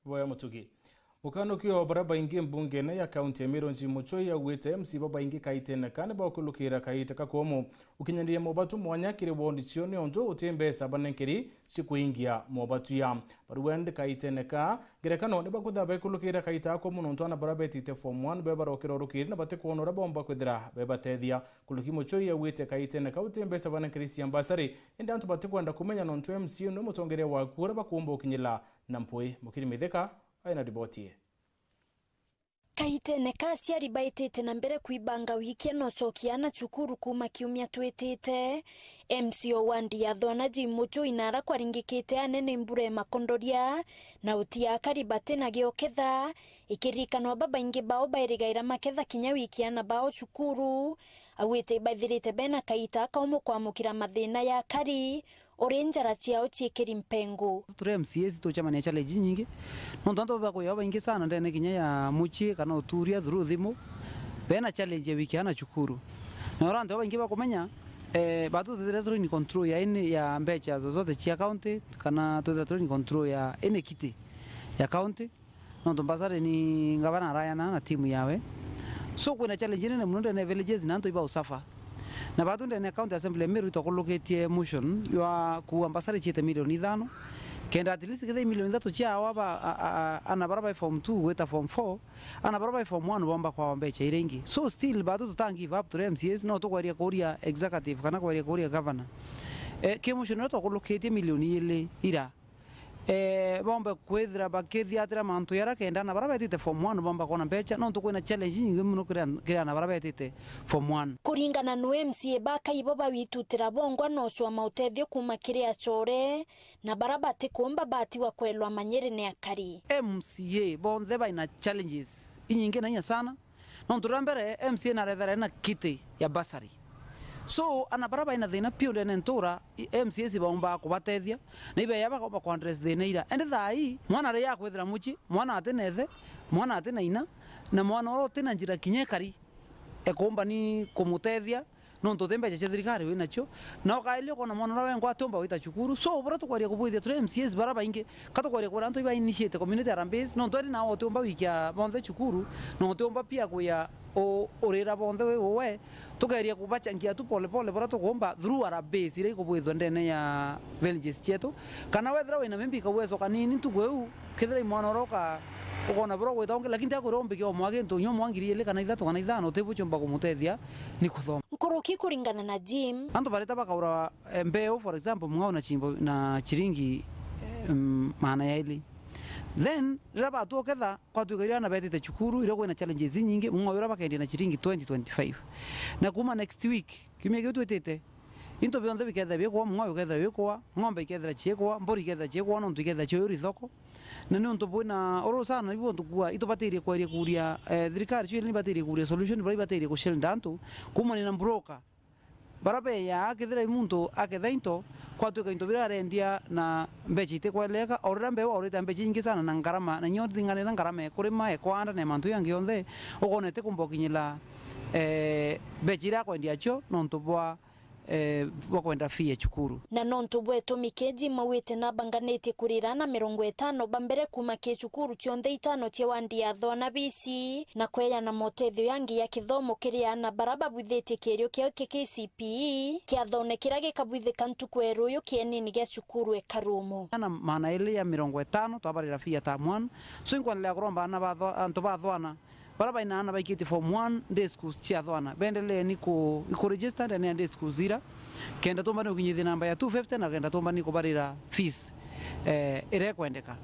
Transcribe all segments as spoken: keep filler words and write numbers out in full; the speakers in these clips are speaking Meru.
Boya Mutugi. Mukanukio baria baingi mbungene ya kaunti ya Meru Jim Muchoi augite M C A babaingi kaitene ka ni bakulukira kaita kakomu ukinyaniria mobatu mwanya kiri wondi cio niontu uti mbeca banenkeri cia kuingia mobatu ya. Barua ndi kaitene ka ngerekano ni bakwithira bekulukira kaita kakomu nontu ana baria betite form one be barokira urukiri na batikwona uria bomba kwithira bebatethia. Kuruki Muchoi augite kaitene kau ti mbeca banenkeri cia mbasari, indi antu batikwenda kumenya nontu M C A ni mutongeria waku uria bakumba ukinyila na mpui. Mukiri Mithika aina riboti ii. Kaitene ka aciari baitite na mbere kwibanga wiki anocokia ana cukuru kuuma kiumia twitite, M C A o wandi ya Thwana Jim Muchoi na ara kwaringikite anene mbura imakondoria na uti akari bati na gioketha, ikirikanwa babaingi bao bairigaira maketha kinya wiki ana bao cukuru, augite ibaithirite bena kaita kaumu kwamukira mathina ya akari, uri njara ciao ciikiri mpengu. Turi M C As tucemania challenge nyingi, nontu antu bakwija babaingi sana ndene kinya ya mucii kana uturia through thimu, bena challenge ya wiki ana cukuru. Na ura antu babaingi bakumenya, eh, batu twithira turi in control ya ini ya mbecha zozote cia county, kana twithira turi in control ya ini kiti ya county. Nontu mbasari ni ngavana arayana na timu yawe. So kwina challenge nene muno ndene ya villages na antu iba usuffer. Na batu ndene ya county assembly ya Meru itwakurukitie motion ya kuua mbasari ciite milioni ithano. Kenda at least kethira milioni ithatu ciawa ba, a, a, a, ana bara bai form two gwita form four, ana bara bai form one bomba kwawa mbecha iria ingi. So still batu tuta give up turi M C As, no tukweria kuria executive kana kweria kuria governor. Eh, ki motion iria twakurukitie milioni ili ira. Eh, bombe kwithira bakithiatira mantu yara kenda ana bara betite form one bomba kwona mbecha, nontu kwina challenge nyingi muno kiri an-, kiri ana bara betite form one. Kuringana nu M C A baka ibo bawitutira bongwa na ucwama utethio kuuma kiri acore, na bara batikumba batigwa kwelwa manyiri ni akari. M C A bonthe baina challenges inyingi na inya sana, nontu ria mbere, M C A narethera na kiti ya bursary. So, ana bara baina thina piu ndene ntura, i-, M C As baumba kubatethia, na ibeya bakomba ku address thina ira. Ende thaa ii, mwana riria akwithira mucii, mwana ati na ithe, mwana ati na ina, na mwana uria uti na njira kinya ikari, ekumba ni kumutethia, nontu uti mbecha cia thirikari winacio, na ukailia ukona mwana uria wengwa atiumba gwita cukuru. So, buria tukwaria kubwithia turi M C As bara baingi, ka tukwaria kwira antu iba initiate community harambee, nontu eri nao utiumba wikia bonthe cukuru, na utiumba pia kwia u-, urira bonthe wi uwe, tukeria kubachangia tu pole pole buria tukumba through harambee iria ikubwithwa ndene ya villages cietu. Kana wethira wina maybe kauweso kanini ntuku iu, kethira i mwana uria uka-, ukona buria ugwita ungi, lakini tiakwira umbikia o mwa gintu, nyua mwa ngiri ili kana ithatu kana ithano, utibuciumba kumutethia ni kuthoma. Nkuruki kuringana na Jim. Antu bareta bakaura, eh, mbeu, for example, mung'ao na chimbo, na chiringi, eh, mm, maana yaili. Then, riria batua uketha, kwatuika iria ana betite cukuru, iria kwina challenges inyingi, mung'ao uria bakendia na chiringi twenty, twenty-five. Na kuma next week, kiumia kiu twitite, into bionthe bikethira bikwa, mung'ao ukethira wikwa, ng'ombe ikethira ciikwa, mburi ikethira ciikwa, nontu ikethira cio uri thoko. Na niuntu bwina uru sana, ibu ntukua, itubatirie kweria kuria, eh, thirikari cio ni ibatirie kuria solution, bara ibatirie kushield antu, kumania na broker. Bara beya, kethira i muntu aketha into, kwatuika into biria arendia na mbecha itikweleka, o riria mbeu aurite mbecha inyingi sana na ngarama, na nyo ringanira ngarama ya kurima, ya kwanda, na mantu yangi yonthe, ukona itikumba ukinyira, eh, mbecha iria akwendia cio, nontu bwa eh, bwa kwenda fee ya cukuru. Na nontu bwa itumi kiji mauite na banganitie kurira ana mirongo itano ba mbere kuma ki cukuru cionthe itano cia wandi ya Thwana B C, na kweyana motethio yangi ya kithomo kiri ana bara babwithitie kierio kiao kia K C P E, kiathone kiria gikabwithika ntuku ya ruyu kienini gia cukuru e Karumu. Ana maana ili ya mirongo itano twabarira fee ya term one. So inkwendelea kuromba ana ba Thwa-, antu ba Thwana bara baina ana baikitie form one day schools cia Thwana, bendelee ni ku, ku register ndene ya day schools ira, kenda tumba ni gukinyithia namba ya two fifty na kenda tumba ni kubarira fees, eh, iria ikwendeka.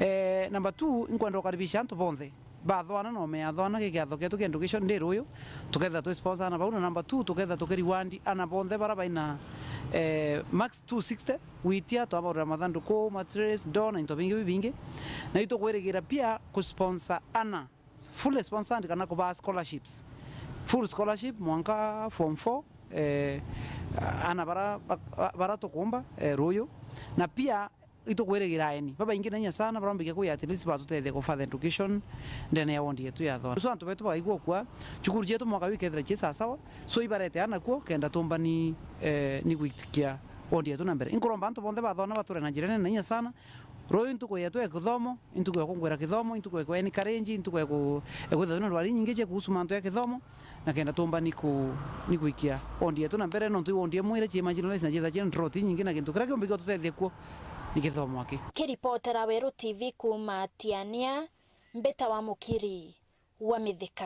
Eh, number two, inkwenda gukaribisha antu bonthe ba Thwana na ome ya Thwana, gi kiatho kietu kia education day ruyu, tuketha twi sponsor ana bau, na number two, tuketha tukireward ana bonthe bara baina, eh, max two sixty, gwitia, twabaurira mathanduku, mattress, ndoo na into bingi bibingi, na itukwirigira pia ku sponsor ana fully sponsored kana kubaa scholarships. Full scholarship mwanka form four, eh, ana bara, ba-, bara tukumba, eh, ruyu. Na pia itukwirigira aeni babaingi na inya sana, barambikia kuya at least batutethia ku further education ndene ya ward yetu ya Thwana. So antu betu bakaigua kwa cukuru cietu mwaka uyu ikethira ci sawasawa, so ibarete ana kuo kenda tumbani, eh, ni gwitikia ward yetu na mbere. Inkuromba antu bonthe ba Thwana bature na njira nene na inya sana, Ruyu ntuku yetu ya kithomo, ntuku ya kungwira kithomo, ntuku ya ku encourage, ntuku ya ku-, ya kwithirwa twina ndwari nyingi cia kuhusu mantu ya kithomo, na kenda tumba ni ku-, ni gwikia ondi yetu na mbere, nontu i ondi imwe iria cii marginalized na ciitha cina drought inyingi, na gintu kiria kiumba gigututethia kuo ni kithomo aki. Kiripotera Weru T V kuuma Tiania, Mbita wa Mukiri wa Mithika.